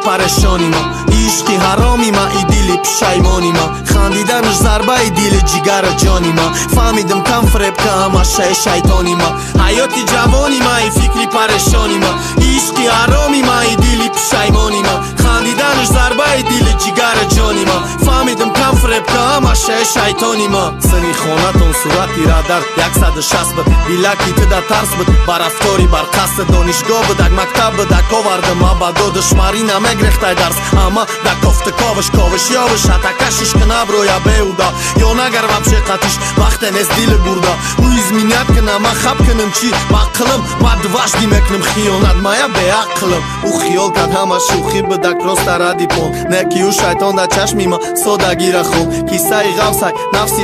Парешони ма, ишқи ҳароми ма, и дили пушаймони ма. Хандиданаш зарбаи дили ҷигара ҷони ма. Фаҳмидам, кам фиребка, ҳамашаи шайтони ма. Ҳаёти ҷавони ма, и фикри парешони ма, ишқи ҳароми ма, и дили пушаймони ма. Хандиданаш зарбаи дили ҷигара ҷони ма. Фаҳмидам, кам фиребка, ҳамашаи шайтони ма. Сини хонатон сурати радар 160 буд. Дилаки тида тарс буд, ба рафтори барқасд. Донишгоҳ будак, мактаб будак, оварда ма ба додаш. Марина мегрехтай дарс, ама да кофта ковиш, ковиш ёвиш, атакашиш кунаброя беуда ё нагар вообще қатиш вақте нест дили бурда. Ӯ изменять кина, ма хаб кунам, чӣ ма қилм? Ма дважды мекунам хиёнат, мая беақлм. Ӯ хиёл кард, ҳама шӯхӣ будак, просто ради пон. Не ки ӯ шайтон да чашми ма содагира хон. Кисаи ғавсай нафси.